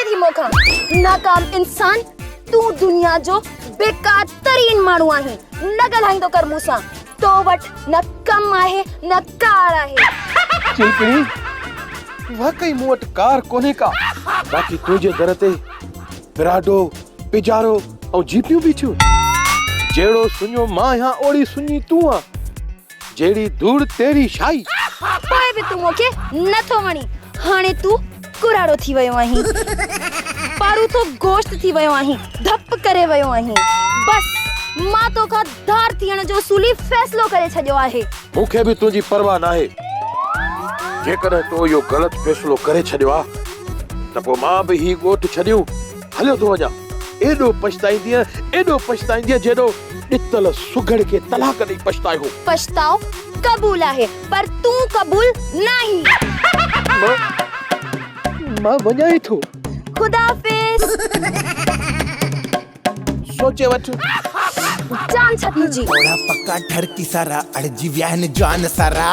پري ٿي مون کان. ناڪام انسان، تون دنيا جو بيڪار ترين ماڻهو آهين. نه ڳالهائيندو ڪر مون سان. تو وٽ نه ڪم آهي نه ڪار آهي. چلڪڻي، واقعي مون وٽ ڪار ڪونهي ڪا. باقي تنهنجي در تي پراڊو، پيجارو ۽ جيپيون بيٺيون. جهڙو سڃو مان آهيان اوڙي سڃي تون آن. جهڙي ڌوڙ تهڙي شاهي. پوء به تون مون کي نه ٿو وڻين. هاڻي تون ڪراڙو ٿي ويو آهين. پاروٿو گوشت ٿي ويو آهين. ڌپ ڪري ويو آهين. بس مان توکان ڌار ٿيڻ جو اصولي فيصلو ڪري ڇڏيو آهي. مون کي به تنهنجي پرواهه ناهي. جيڪڏهن تو اهو غلط فيصلو ڪري ڇڏيو آ ته پوء مان به هي ڳوٺ ڇڏيون هليو ٿو وڃان. ايڏو پڇتائيندينء، ايڏو پڇتائيندينء جيڏو ڏتل سگهڙ کي طلاق ڏئي پڇتايو هو. پڇتاء قبول آهي پر تون قبول ناهين. مان، مان وڃان ئي ٿو. خدا حافظ. سوچي وٺ. جان ڇڏ منهنجي. ٿورا پڪا ٺڙڪي سارا اڙجي ويا آهن جوان سارا.